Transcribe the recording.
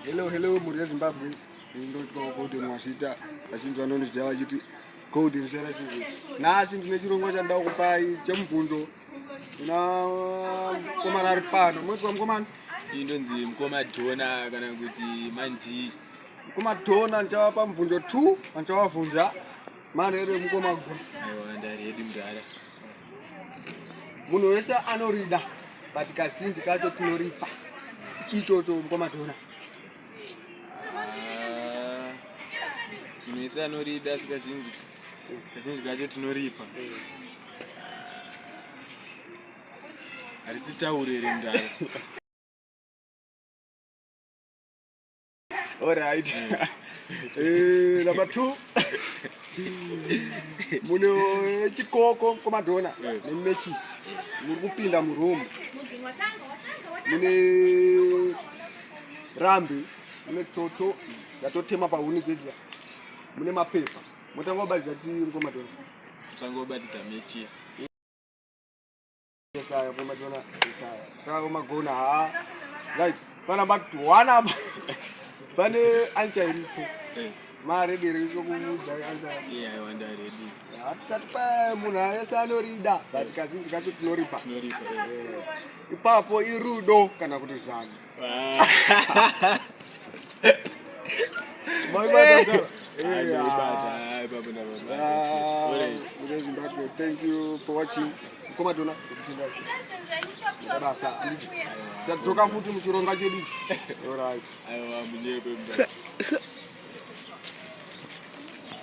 Hello, hello, mhuri yeZimbabwe. Ndinotwa Golden Washita, vazhinji vanondiziva vachiti Golden Sarah TV. Nhasi ndine chirongwa chandida kukupai chemubvunzo kuna mukomana ari pano. Munotwa mukomana? Ini ndonzi mukoma Dona kana kuti Mandi. Mukoma Dona ndichavapa mubvunzo 2 andichavabvunza. Manheru mukoma Gwa. Aiwa ndari mudhara. Munhu wese anorida but kazhinji kacho tinoripa. Chii ichocho mukoma Dona? Ah, munhu wese anorida asi kazhinji kazhinji kacho tinoripa. Harisi tauro here mudhara? All right. Number 2. Mune chikoko komadhona nemechisi. Muri kupinda muroom. Mune rambi, mune toto yatotema pahuni dzedzia. Mune mapepa. Motanga kubatidza chii komadhona? Motanga kubatidza mechisi. Yesaya komadhona Yesaya. Saka magona ha. Right. Pana back to one up. Pane ancha iripo. Mari iri kuudza ancha. Yeah, I wonder ready. Hatisati pa munhu ayese anorida but kazhinji kacho tinoripa. Tinoripa. Ipapo irudo kana kuti zano. Maibata. Zimbabwe, thank you for watching. Mukoma Dona, basa. Tadzoka futi muchironga chedu. All right. Aiwa munyepe mudhara.